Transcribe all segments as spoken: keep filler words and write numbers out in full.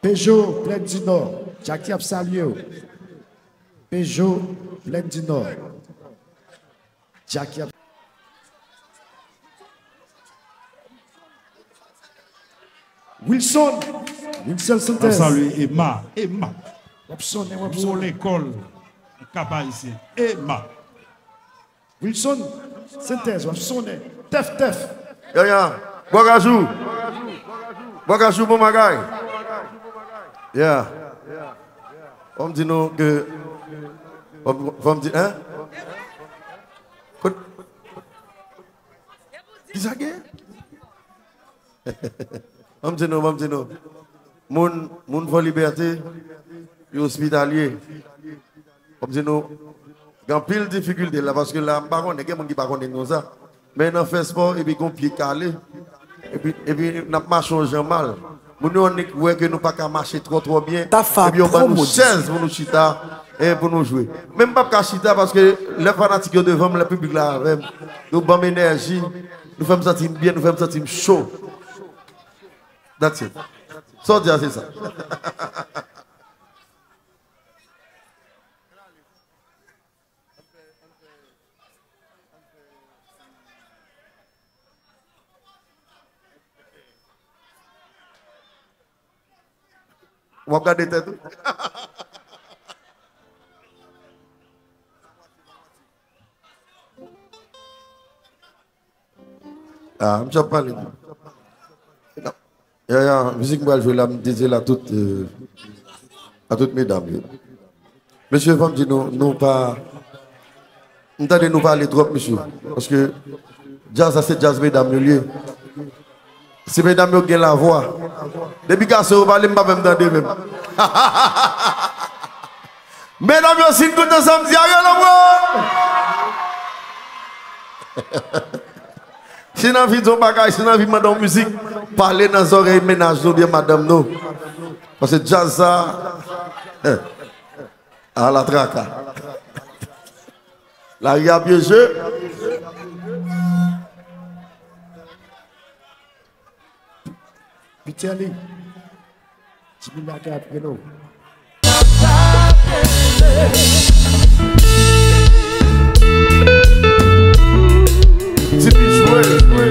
Pejo, Plèn di Nò, Jackie ap salye w. Pejo, Plèn di Nò, Jackie ap Wilson, Wilson Santez. Ap salye Emma, Emma. W ap sonnen, w ap sonnen. Gwo lekòl, Kap Ayisyen, Emma. Wilson Santez, w ap sonnen. Tèf, tèf. Ya, ya. Bò Kajou. Bò Kajou, bon bagay. Ya. Fò m di nou ke, fò m, fò m di, hein? Kot-, kisa gen? Ban m di nou, ban m di nou. Moun, moun Fò Libète, yo ospitalye. Ban m di nou, gen anpil difikilte la, paske la, m pa konnen, gen moun ki pa konnen konsa. Men nan fè spò, epi gon pye kale, epi, epi n ap mache yon jan mal. Moun yo annik wè ke nou pa ka mache twò, twò byen, epi yo ban nou chèz pou nou chita, e pou nou jwe. Men m p ap ka chita, paske lè fanatik yo devan m, lè piblik la avè m, yo ban m enèji, nou fè m santi m byen, nou fè m santi m cho. That's it. Sa w di a, se sa. W ap gade tèt ou. Ah, m t ap pale. Ya, ya, mizik m pral jwe la, m dedye l a tout, euh, a tout medam yo. Mesye, fò m di nou, nou pa, m tande nou pale twòp, mesye. Paske djaz la, se djaz medam yo l ye. Se medam yo gen lavwa. Depi gason yo pale, m pa menm tande menm. Medam yo, si n kontan sa m di a, rele mwen. Si n anvi di yon bagay, si n anvi mande yon mizik, pale nan zòrèy mennaj nou oubyen madanm nou. Paske djaz sa, ala traka. Lari a pyeje. Vitelli. Ti moun la te ap rele w. Ti pi jwe, jwe.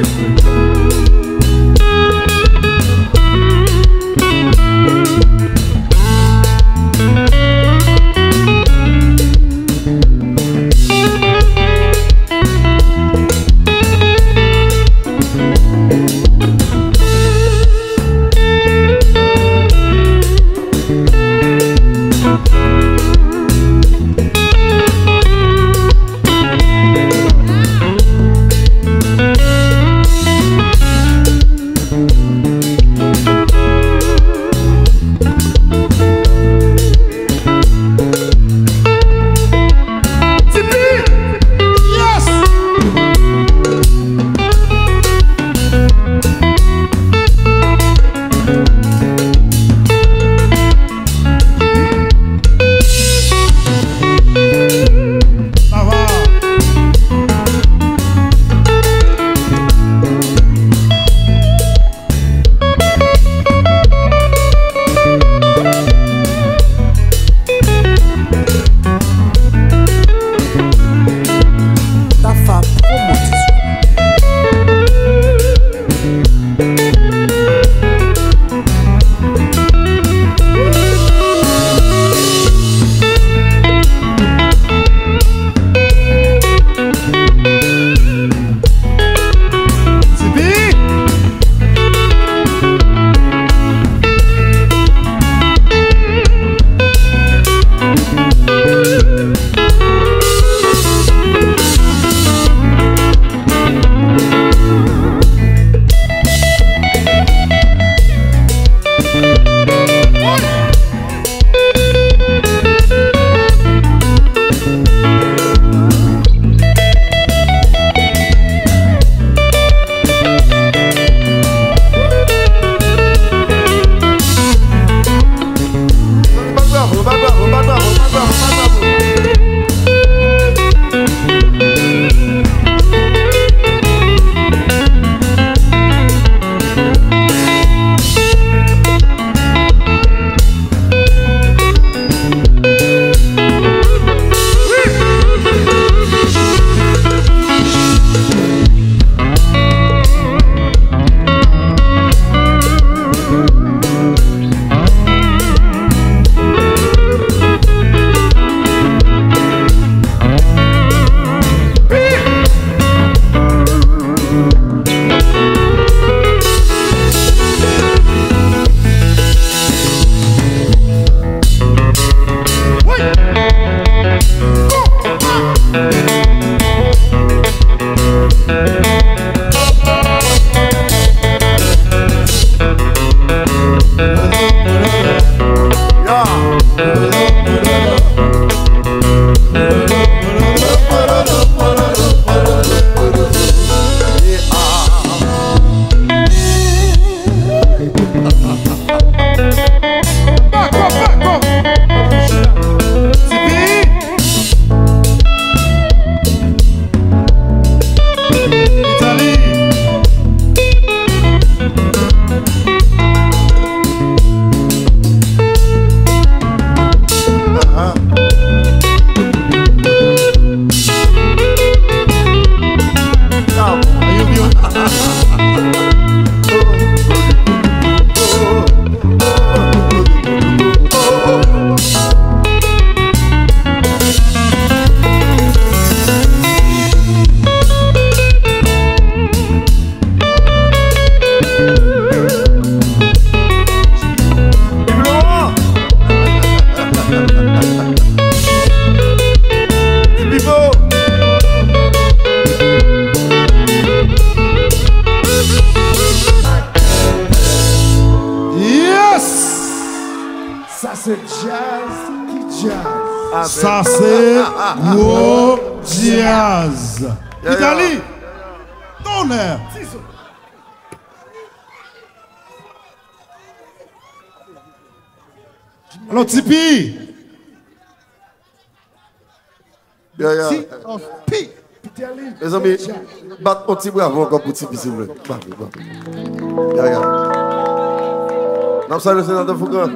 Back up, back up. Tipi. Italy. Aha. Ayou, ayou. Yes! Sa se djaz ki djaz. Sa se gwo djaz. Italy, tonnerre. Alò, Tipi. Ya, ya. Mezanmi, bat yon ti bravo ankò pou Tipi, silvouplè. Bravo, bravo. Ya, ya. N ap salye Senatè Foukan.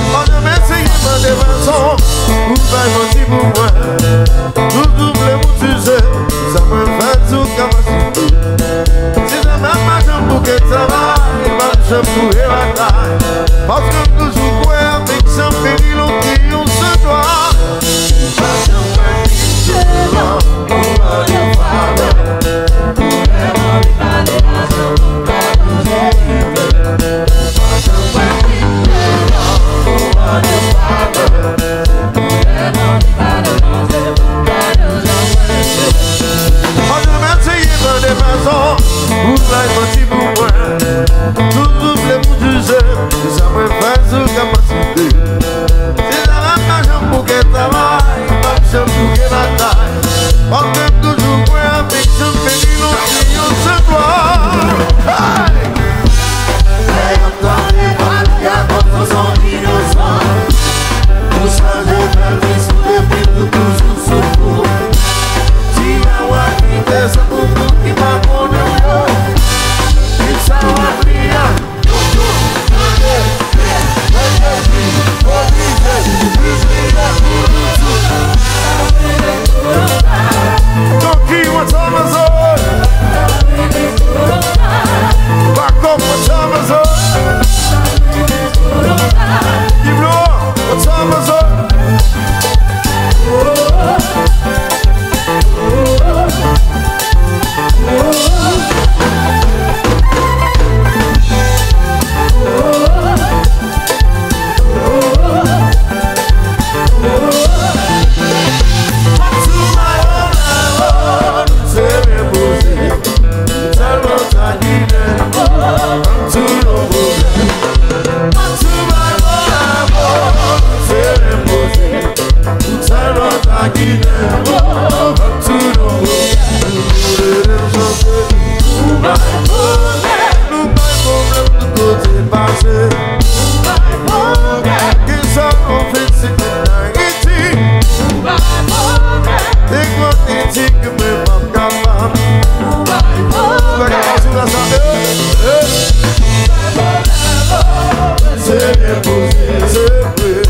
Mwen te mèsi mande fason ou bay manti pou mwen. Toujou vle moutize, sa mwen fè sou kapasite. Si se menm pa janm bouke travay, pa janm bouke batay. Paske m toujou kwè avèk Jean Perry Longri yon sèl dwa. Pa janm wè ki se lò pou mande favè. Pou lè mande pale lajan pou pa manje. Mwen te mèsi mande fason ou bay manti pou mwen. Toujou vle moutize, se sa mwen fè sou kapasite. Se sa la pa janm bouke travay, pa janm bouke batay. Paske m toujou kwè avèk Jean Perry Longri yon sèl dwa. Hey! Lè y ap tande pale a konpozisyon inosan, ou chanje bèl diskou epi ou toujou sou kou. Di a w a kite sa pou moun ki pa konnen w yo. Ki sa w ap li a? Donkey, what's up, what's up? Back up, what's up, what's up? Diblo, what's up, what's up? Ou bay pwoblèm, nou bay pwoblèm tout kote pase. Ou bay pwoblèm. Kisa nou fè se konn Ayiti? Ou bay pwoblèm. Te konn di ke mwen p ap kapab. Ou bay pwoblèm. Ou pa kapab sou la sa, eh, eh. Ou bay pwoblèm. Se byen poze, se vre.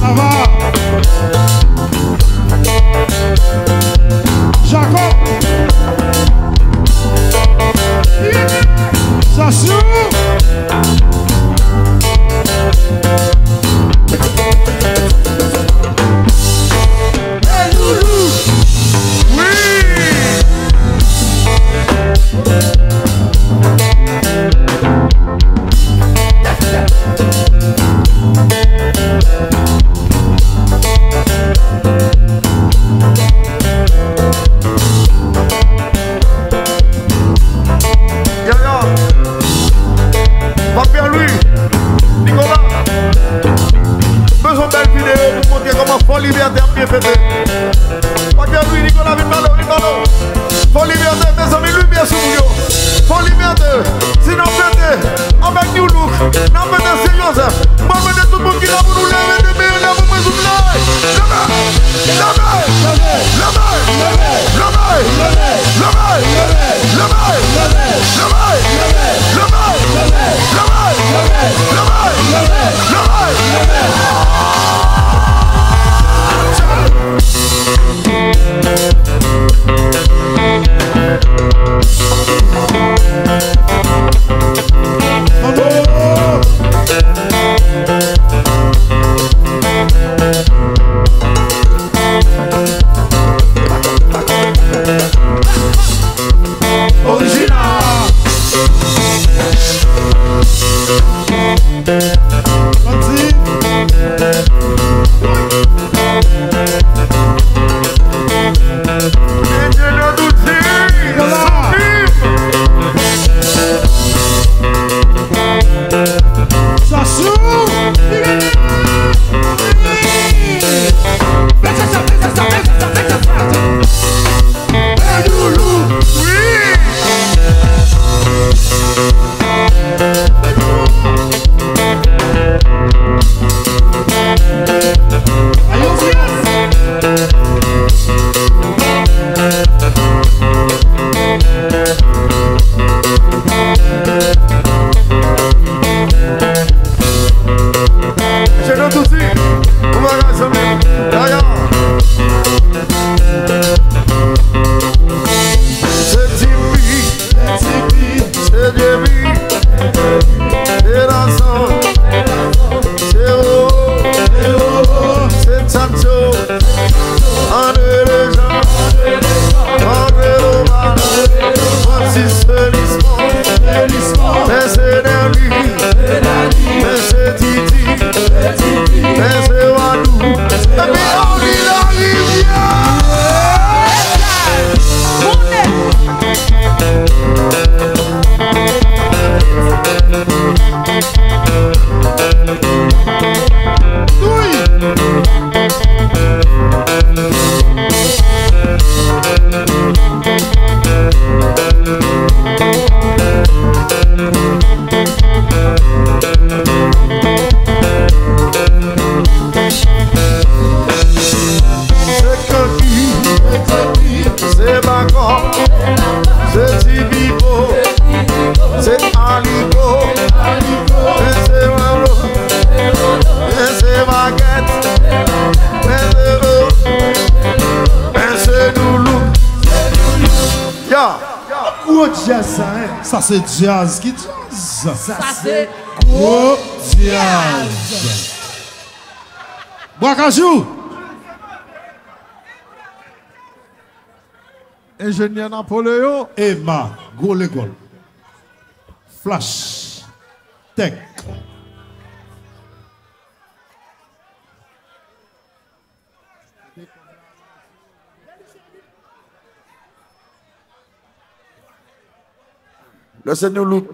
Sa va? Jacob. Sa sou. Hey, Loulou. Wi. Yaya, Fabien Louis, Nicolas, bezwen bèl videyo pou montre kòman Fò Libète ap byen fete. Fabien Louis, Nicolas, vin pale, vin pale. Fò Libète, mezanmi, limyè sou moun yo. Fò Libète, si n ap fete avèk New Look, n ap fete Sen Jozèf. Mwen mande tout moun ki la pou nou leve de men, leve men sou lè. Leve! Leve! Ya! Gwo djaz sa, hein? Sa se djaz ki djaz. Sa se gwo djaz. Bwakajou. Enjenyè Napoleyon. Ema, gwo lekòl. Flash. Tèk. Lè se nou look,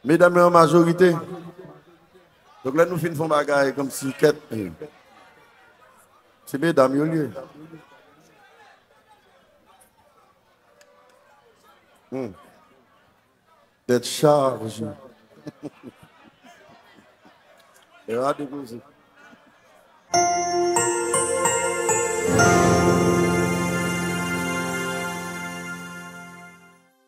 medam yo an majorite. Donk lè nou fin fè yon bagay kòmsi kèt, se medam yo l ye. Hmm. Tèt chaje. E a depoze.